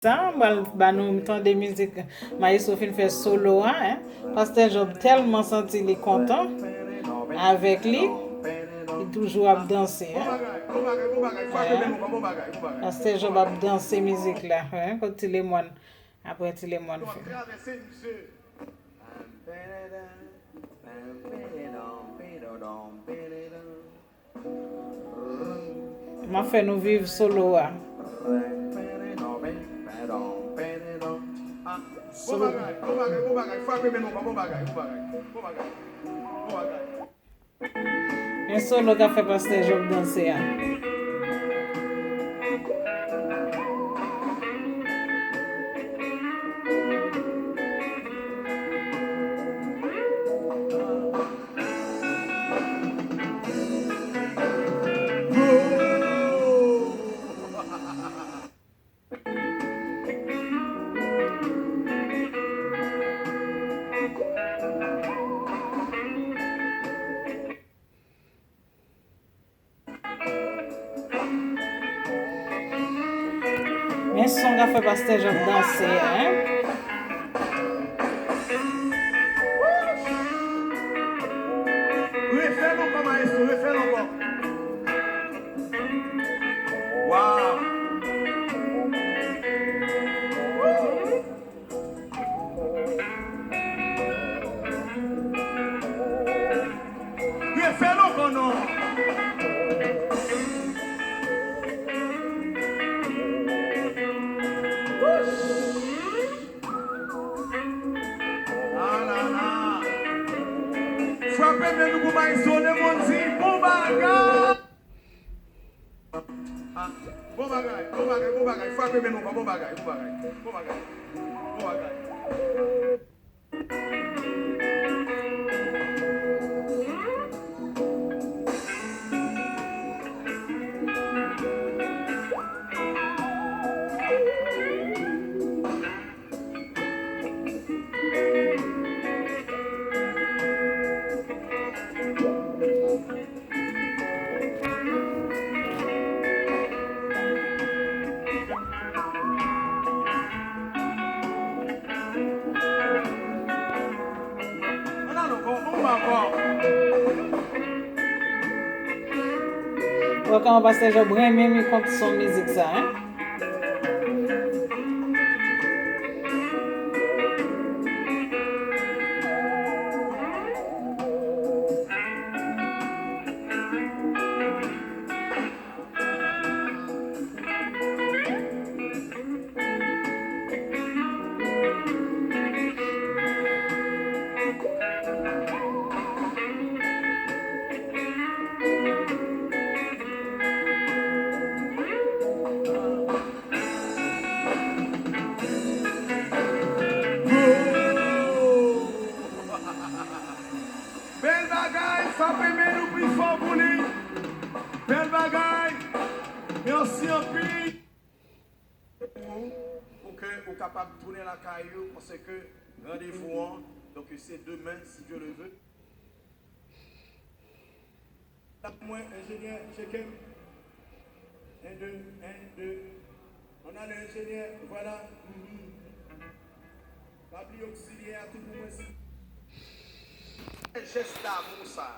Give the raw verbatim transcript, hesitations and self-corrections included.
Sa, m pral ba nou tande mizik Maestro fin fè solo a, en. Pastè Job tèlman santi li kontan avèk li, li toujou ap danse, en. En. Pastè Job ap danse mizik la, en, kot Ti Lemòn, apre Ti Lemòn fin. M ap fè nou viv solo a. Bon bagay, bon bagay, bon bagay, frape men nou ankò, bon bagay, bon bagay, bon bagay, bon bagay. Men solo k ap fè Pastè Job danse a. Men son k ap fè Pastè Job danse a, en. Refè l ankò, maestro, refè l ankò. Waw. Refè l ankò non. Ah la la. Frape men nou pou Maestro Lemondy, bon bagay. Ah, bon bagay, bon bagay, bon bagay. Frape men nou ankò, bon bagay, bon bagay, bon bagay, bon bagay. Wè kòman Pastè Job renmen mi kont son mizik sa, en? Bèl bagay, frape men nou pi fò pou li. Bèl bagay. Mèsi anpil. Pou ke ou kapab tounen lakay ou, paske randevou an, donk, se demen, si Dieu le veut. Mwen, enjenyè, tcheke m. Un, deux, un, deux. On a le enjenyè, voilà. Mhm. Pa bliye oksilyè a tou pou mwen, si. Jès damou sa.